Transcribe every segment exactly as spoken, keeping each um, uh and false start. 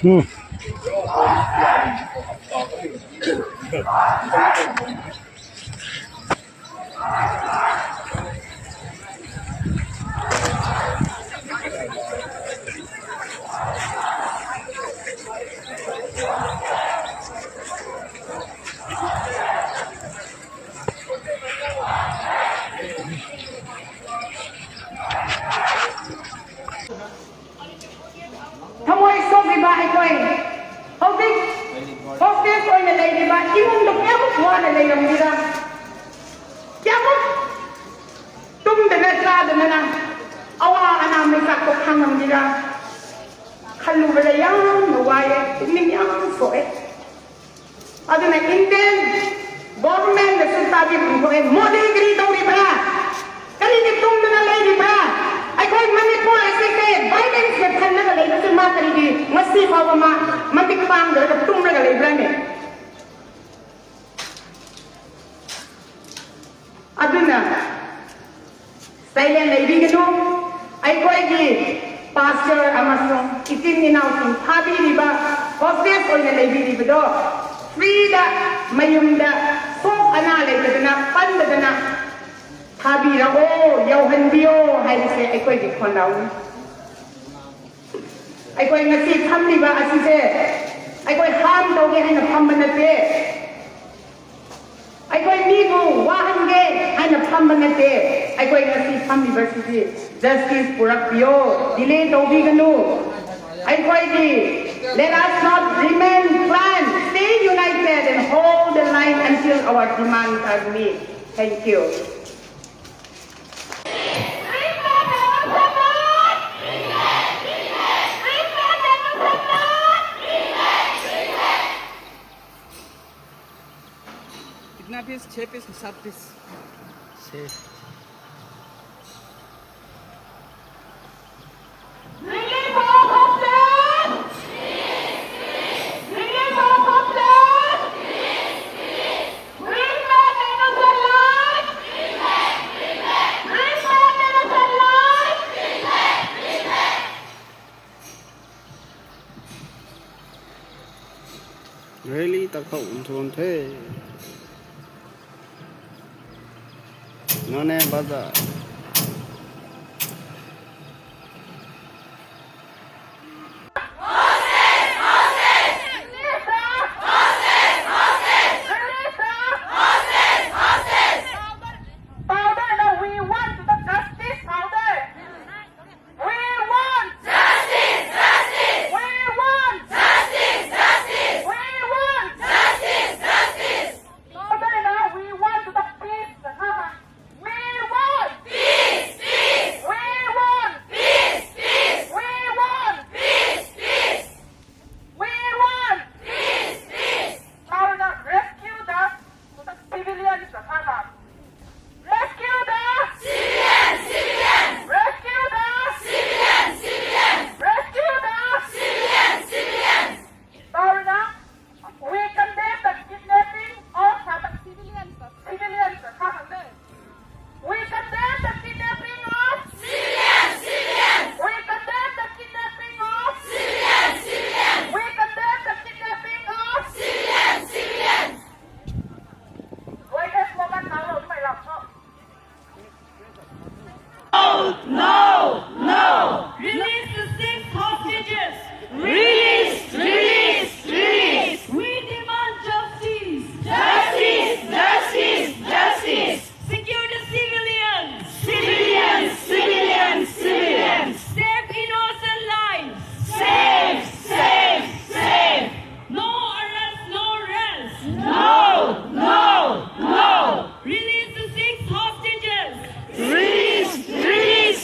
ꯎꯝ꯫ ꯊꯃꯣꯏ ꯁꯣꯛꯂꯤꯕ ꯑꯩꯈꯣꯏ ꯍꯧꯖꯤꯛ ꯍꯣꯁꯇꯦꯖ ꯑꯣꯏꯅ ꯂꯩꯔꯤꯕ ꯏꯃꯨꯡꯗ ꯀꯌꯥꯃꯨꯛ ꯋꯥꯅ ꯂꯩꯔꯝꯒꯦꯔꯥ? ꯀꯌꯥꯃꯨꯛ ꯇꯨꯝꯗꯅ ꯆꯥꯗꯅ ꯑꯋꯥ ꯑꯅꯥ ꯃꯩꯆꯥꯛꯇꯣ ꯈꯥꯡꯉꯝꯒꯦꯔꯥ? ꯈꯜꯂꯨꯕꯗ ꯌꯥꯝꯅ ꯋꯥꯏꯑꯦ, ꯄꯨꯛꯅꯤꯡ ꯌꯥꯝ ꯁꯣꯛꯑꯦ꯫ ꯑꯗꯨꯅ ꯏꯟꯗꯤꯌꯟ ꯒꯣꯚꯔꯟꯃꯦꯟꯠꯅꯁꯨ ꯇꯥꯕꯤꯐꯝ ꯊꯣꯛꯑꯦ꯫ ꯃꯣꯗꯤ ꯀꯔꯤ ꯇꯧꯔꯤꯕ꯭ꯔꯥ? ꯀꯔꯤꯒꯤ ꯇꯨꯝꯗꯨꯅ ꯂꯩꯔꯤꯕ꯭ꯔꯥ? ꯑꯩꯈꯣꯏ ꯃꯅꯤꯄꯨꯔ ꯑꯁꯤꯁꯦ ꯚꯥꯏꯂꯦꯟꯁꯅ ꯊꯜꯂꯒ ꯂꯩꯕꯁꯦ ꯃꯥ ꯀꯔꯤꯒꯤ ꯉꯁꯤ ꯐꯥꯎꯕ ꯃꯥ ꯃꯃꯤꯠ ꯄꯥꯡꯗ꯭ꯔꯒ ꯇꯨꯝꯂꯒ ꯂꯩꯕ꯭ꯔꯥꯅꯦ? ꯑꯗꯨꯅ ꯁꯥꯏꯂꯦꯟ ꯂꯩꯕꯤꯒꯅꯨ꯫ ꯑꯩꯈꯣꯏꯒꯤ ꯄꯥꯁꯇꯔ ꯑꯃꯁꯨꯡ ꯏꯆꯤꯟ ꯏꯅꯥꯎꯁꯤꯡ ꯐꯥꯕꯤꯔꯤꯕ, ꯍꯣꯁꯇꯦꯖ ꯑꯣꯏꯅ ꯂꯩꯕꯤꯔꯤꯕꯗꯣ ꯐ꯭ꯔꯤꯗ ꯃꯌꯨꯝꯗ ꯁꯣꯛ ꯑꯅꯥ ꯂꯩꯇꯗꯅ ꯄꯟꯗꯗꯅ ꯊꯥꯕꯤꯔꯛꯑꯣ, ꯌꯧꯍꯟꯕꯤꯌꯣ ꯍꯥꯏꯕꯁꯦ ꯑꯩꯈꯣꯏꯒꯤ ꯈꯣꯟꯗꯥꯎꯅꯤ꯫ ꯑꯩꯈꯣꯏ ꯉꯁꯤ ꯐꯝꯂꯤꯕ ꯑꯁꯤꯁꯦ ꯑꯩꯈꯣꯏ ꯍꯥꯔꯝ ꯇꯧꯒꯦ ꯍꯥꯏꯅ ꯐꯝꯕ ꯅꯠꯇꯦ꯫ ꯑꯩꯈꯣꯏ ꯃꯤꯕꯨ ꯋꯥꯍꯟꯒꯦ ꯍꯥꯏꯅ ꯐꯝꯕ ꯅꯠꯇꯦ꯫ ꯑꯩꯈꯣꯏ ꯉꯁꯤ ꯐꯝꯂꯤꯕꯁꯤꯗꯤ ꯖꯁꯇꯤꯁ ꯄꯨꯔꯛꯄꯤꯌꯣ, ꯗꯤꯂꯦ ꯇꯧꯕꯤꯒꯅꯨ꯫ ꯑꯩꯈꯣꯏꯒꯤ let us not remain clan, stay united and hold the line until our demands are met. Thank you. कितना पीस? छः पीस, सात पीस। छः। ꯇꯛꯈꯥꯎ ꯎꯟꯊꯣꯟꯊꯦ꯫ ꯅꯣꯅꯦ ꯕꯖꯥꯔ꯫ Powder, no, we want the justice, powder. We want justice, justice. We want justice, justice. We want justice, justice. Powder, no, we want the peace, the Hama. We want peace, peace. We want peace, peace. We want peace, peace. We want peace, peace. Powder, no, rescue the, the civilians, the Hama. Rescue the civilians, civilians. Rescue the civilians, civilians. Rescue the civilians, civilians. Powder, no, we condemn the kidnapping of the civilians, civilians, civilians. We condemn the kidnapping of civilians, civilians. We condemn the kidnapping of civilians, civilians. We condemn the kidnapping of civilians, civilians. Why is Morgan Talo my laptop? No, no, no. Release the six hostages. Release, release, release. We demand justice. Justice, justice, justice. Secure the civilians. Civilians, civilians, civilians. Save innocent lives. Save, save, save. No arrest, no rest. No, no, no. Release the six hostages. Release, release,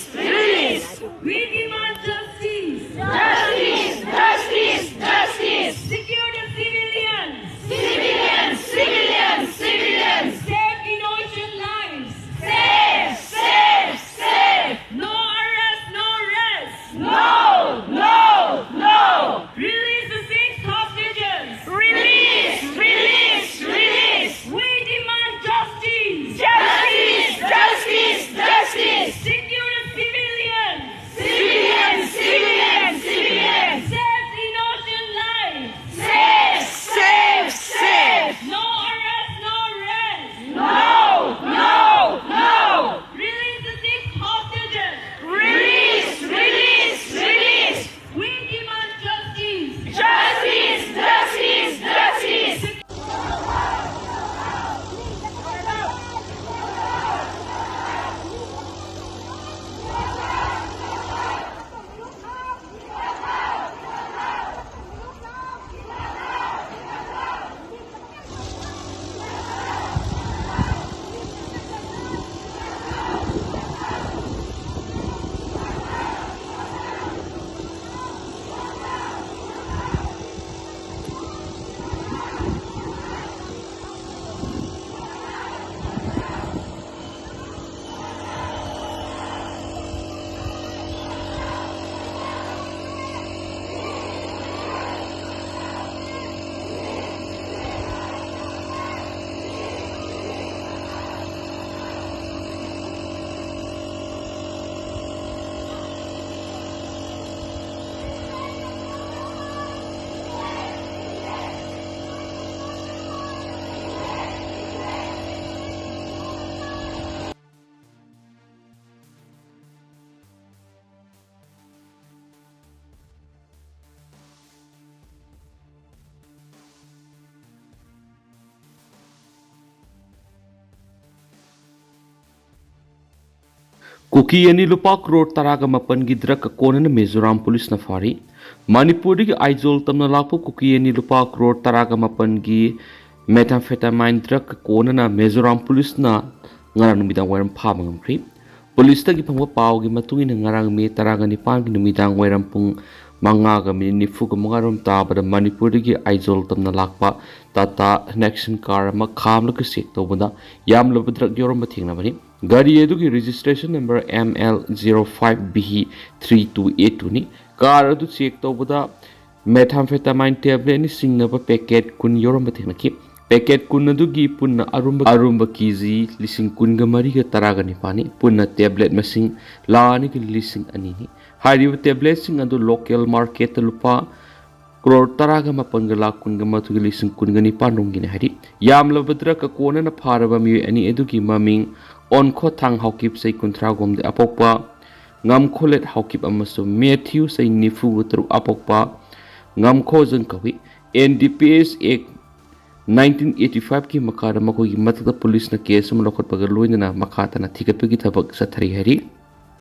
ꯀꯨꯀꯤ ꯑꯅꯤ ꯂꯨꯄꯥ ꯀ꯭ꯔꯣꯔ ꯇꯔꯥꯒ ꯃꯥꯄꯟꯒꯤ ꯗ꯭ꯔꯒꯀ ꯀꯣꯟꯅꯅ ꯃꯤꯖꯣꯔꯥꯝ ꯄꯨꯂꯤꯁꯅ ꯐꯥꯔꯤ꯫ ꯃꯅꯤꯄꯨꯔꯗꯒꯤ ꯑꯥꯏꯖꯣꯜ ꯇꯝꯅ ꯂꯥꯛꯄ ꯀꯨꯀꯤ ꯑꯅꯤ ꯂꯨꯄꯥ ꯀ꯭ꯔꯣꯔ ꯇꯔꯥꯒ ꯃꯥꯄꯟꯒꯤ ꯃꯦꯊꯥꯝꯐꯦꯇꯥꯃꯥꯏꯟ ꯗ꯭ꯔꯒꯀ ꯀꯣꯟꯅꯅ ꯃꯤꯖꯣꯔꯥꯝ ꯄꯨꯂꯤꯁꯅ ꯉꯔꯥꯡ ꯅꯨꯃꯤꯗꯥꯡ ꯋꯥꯏꯔꯝ ꯐꯥꯕ ꯉꯝꯈ꯭ꯔꯤ꯫ ꯄꯨꯂꯤꯁꯇꯒꯤ ꯐꯪꯕ ꯄꯥꯎꯒꯤ ꯃꯇꯨꯡ ꯏꯟꯅ, ꯉꯔꯥꯡ ꯃꯦ ꯇꯔꯥꯒ ꯅꯤꯄꯥꯟꯒꯤ ꯅꯨꯃꯤꯗꯥꯡ ꯋꯥꯏꯔꯝ ꯄꯨꯡ ꯃꯉꯥꯒ ꯃꯤꯅꯤꯠ ꯅꯤꯐꯨꯒ ꯃꯉꯥꯔꯣꯝ ꯇꯥꯕꯗ ꯃꯅꯤꯄꯨꯔꯗꯒꯤ ꯑꯥꯏꯖꯣꯜ ꯇꯝꯅ ꯂꯥꯛꯄ ꯇꯥꯇꯥ ꯅꯦꯛꯁꯟ ꯀꯥꯔ ꯑꯃ ꯈꯥꯝꯂꯒ ꯆꯦꯛ ꯇꯧꯕꯗ ꯌꯥꯝꯂꯕ ꯗ꯭ꯔꯒ ꯌꯥꯎꯔꯝꯕ ꯊꯦꯡꯅꯕꯅꯤ꯫ ꯒꯥꯔꯤ ꯑꯗꯨꯒꯤ registration number M L zero five B three two eight two ꯅꯤ꯫ ꯀꯥꯔ ꯑꯗꯨ ꯆꯦꯛ ꯇꯧꯕꯗ ꯃꯦꯊꯥꯝꯐꯦꯇꯥꯃꯥꯏꯟ ꯇꯦꯕ꯭ꯂꯦꯠꯅ ꯆꯤꯡꯅꯕ ꯄꯦꯀꯦꯠ ꯀꯨꯟ ꯌꯥꯎꯔꯝꯕ ꯊꯦꯡꯅꯈꯤ꯫ ꯄꯦꯀꯦꯠ ꯀꯨꯟ ꯑꯗꯨꯒꯤ ꯄꯨꯟꯅ ꯑꯔꯨꯝꯕ, ꯑꯔꯨꯝꯕ ꯀꯦ ꯖꯤ ꯂꯤꯁꯤꯡ ꯀꯨꯟꯒ ꯃꯔꯤꯒ ꯇꯔꯥꯒ ꯅꯤꯄꯥꯟꯅꯤ꯫ ꯄꯨꯟꯅ ꯇꯦꯕ꯭ꯂꯦꯠ ꯃꯁꯤꯡ ꯂꯥꯈ ꯑꯅꯤꯒ ꯂꯤꯁꯤꯡ ꯑꯅꯤꯅꯤ꯫ ꯍꯥꯏꯔꯤꯕ ꯇꯦꯕ꯭ꯂꯦꯠꯁꯤꯡ ꯑꯗꯨ ꯂꯣꯀꯦꯜ ꯃꯥꯔꯀꯦꯠꯇ ꯂꯨꯄꯥ ꯀ꯭ꯔꯣꯔ ꯇꯔꯥꯒ ꯃꯥꯄꯟꯒ ꯂꯥꯈ ꯀꯨꯟꯒ ꯃꯥꯊꯣꯏꯒ ꯂꯤꯁꯤꯡ ꯀꯨꯟꯒ ꯅꯤꯄꯥꯟ ꯔꯣꯝꯒꯤꯅꯤ ꯍꯥꯏꯔꯤ꯫ ꯌꯥꯝꯂꯕ ꯗ꯭ꯔꯒꯀ ꯀꯣꯟꯅꯅ ꯐꯥꯔꯕ ꯃꯤꯑꯣꯏ ꯑꯅꯤ ꯑꯗꯨꯒꯤ ꯃꯃꯤꯡ ꯑꯣꯟꯈꯣꯊꯥꯡ ꯍꯥꯎꯀꯤꯞ, ꯆꯍꯤ ꯀꯨꯟꯊ꯭ꯔꯥ ꯍꯨꯝꯗꯣꯏ ꯑꯄꯣꯛꯄ ꯉꯝꯈꯣꯂꯦꯠ ꯍꯥꯎꯀꯤꯞ ꯑꯃꯁꯨꯡ ꯃꯦꯊ꯭ꯌꯨ, ꯆꯍꯤ ꯅꯤꯐꯨ ꯇꯔꯨꯛ ꯑꯄꯣꯛꯄ ꯉꯝꯈꯣꯖꯟ ꯀꯧꯏ꯫ N D P S Act nineteen eighty five ꯀꯤ ꯃꯈꯥꯗ ꯃꯈꯣꯏꯒꯤ ꯃꯊꯛꯇ ꯄꯨꯂꯤꯁꯅ ꯀꯦꯁ ꯑꯃ ꯂꯧꯈꯠꯄꯒ ꯂꯣꯏꯅꯅ ꯃꯈꯥ ꯇꯥꯅ ꯊꯤꯒꯠꯄꯒꯤ ꯊꯕꯛ ꯆꯠꯊꯔꯤ ꯍꯥꯏꯔꯤ꯫